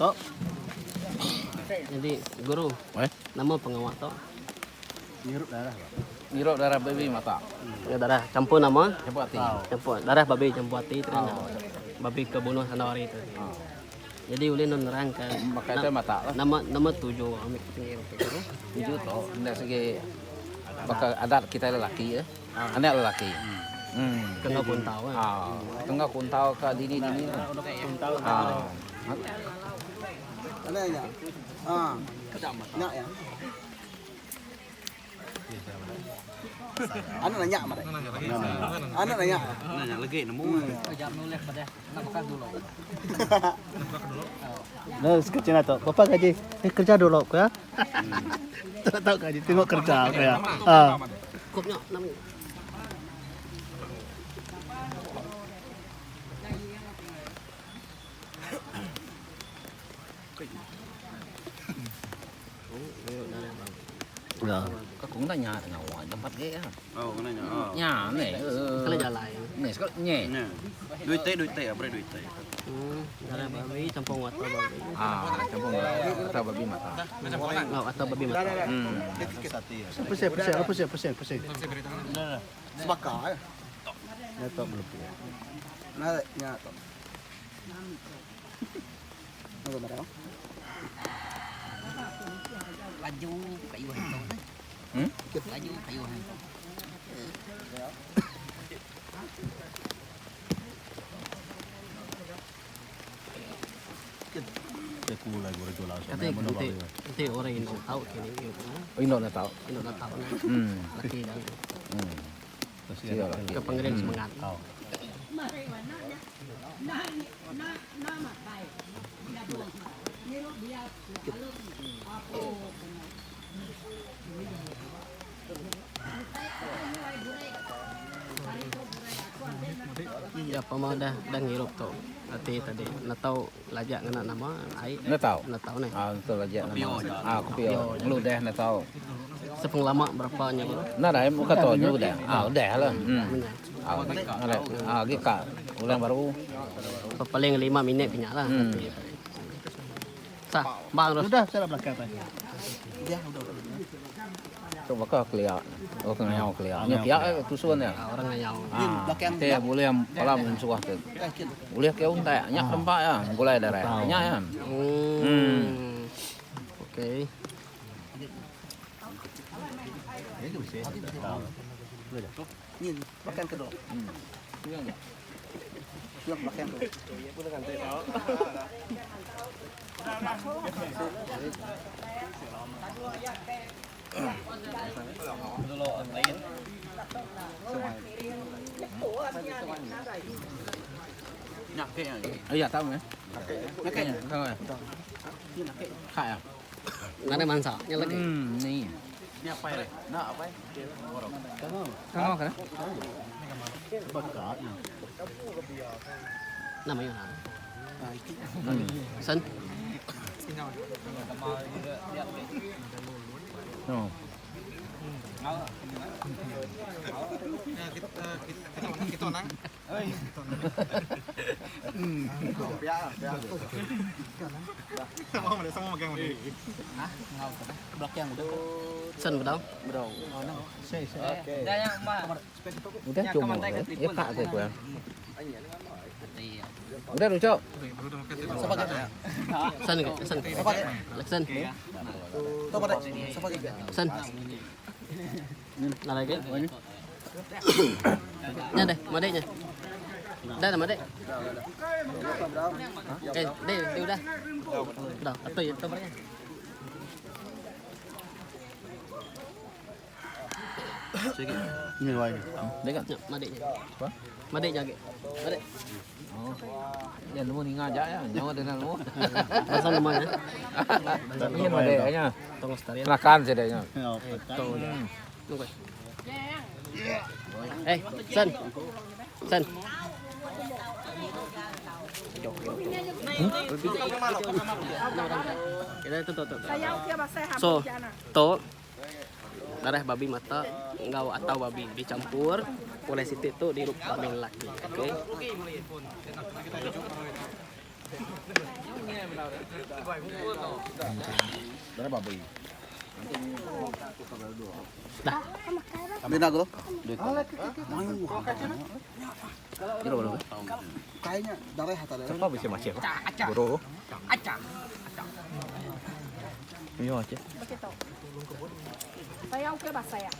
Tu. Jadi guru. Eh? Nama pengawa tu? Ngirup darah. Ngirup darah babi mata. Ya darah campur nama? Campur ati. Campur darah babi campur ati tu. Oh. Babi ke bunuh sana hari tu. Oh. Jadi ulih nu nerang ke Makai tu mata lah. Nama nama tuju amik pengirup tu. Tuju tu enda segi baka adat kita lelaki ya. Anak lelaki. Hmm. Kena kuntau kan. Ah, tengah kuntau ke dini-dini. Kuntau. Ah. Ana nya. Ah. Nya ya. Anak nanya mare. Anak nanya. Nanya lagi nemu. Jam nulih pada nak makan dulu. Nah, sekecil tu. Bapa gaji. Eh kerja dulu aku ya. Tak tahu gaji, tengok kerja aku ya. Ah. Kopnya nama. Ya. Kau cũng đã nhà ngầu tempat ge ah. Oh, kena nya. Oh. Nya ni. Sekali jalai. Ni sekali nye. Nya. Duit teh, duit teh, apa duit teh. Darah babi campur atau babi. Ah, campur atau babi mata. Oh, atau babi mata. Pusing, pusing, pusing, pusing, pusing. Sebaka ya. Ya tak belum. Nah, nya tu. Nah, mare. Laju kayu hantu. Hmm? Laju kayu hantu. Kata nanti nanti orang Indo tahu kini. Indo nak tahu. Indo nak tahu. Laki dah. Siap laki. Ke pengering semangat. Ya, apa mau dah dah ngirup tu. Nanti tadi nak tahu lajak ngena nama ai. Nak tahu. Nak tahu ni. Ah, betul lajak nama. Ah, kopi. Lu dah nak tahu. Sepenglama berapa nya guru? Nak dah muka tu nya udah. Ah, udah lah. Hmm. Ah, ada. Ah, gi ka ulang baru. Paling 5 minit punya lah. Hmm. Sah, bang terus. Sudah, saya belakang tadi. Tu bakal kelia. Oh, kena ngayau kelia. Nya pihak tusuan ya. Ah, orang ngayau. Ah, teh boleh yang pala mensuah tu. Boleh ke untai, nyak tempat ya, gulai darah. Nyak ya. Hmm. Okey. Ni makan ke dulu. Siap makan tu. Nya ke ya. Oh ya tahu ya. Nak Tahu ya. Khai à? Nak ada mangsa nya lagi. Hmm, ni. Ni apa ya? Nak apa? Kau kan? Nama yang. Sen. Oh. Sen bedau. Dah yang mak. Udah cuma. Ya kak tu aku. Udah lucu. Sen ke? Sen. Sen. Tu mare. Siapa ke? Sen. Nak lagi? Nya deh, madeknya. Dah dah madek. Eh, deh, deh udah. Udah, atau ya, atau barangnya. Ini luar ini. Dia kan? Nya, madeknya. Apa? Madek jaga. Madek. Oh. Ya nemu ni ngajak ya, nyawa dengan nemu. Bahasa namanya. Ini madeknya. Tolong lestarian. Kelakan sih dia. Tahu. Tunggu. Eh, Sen. Sen. Kita itu tuh tuh. So, to darah babi mata enggau atau babi dicampur oleh situ tu dirup babi lelaki. Okey. Ambil nak dulu. Kayaknya darah hata darah. Siapa bisa macam apa? Bro. Acah. Yo aja. Sayau ke basaya?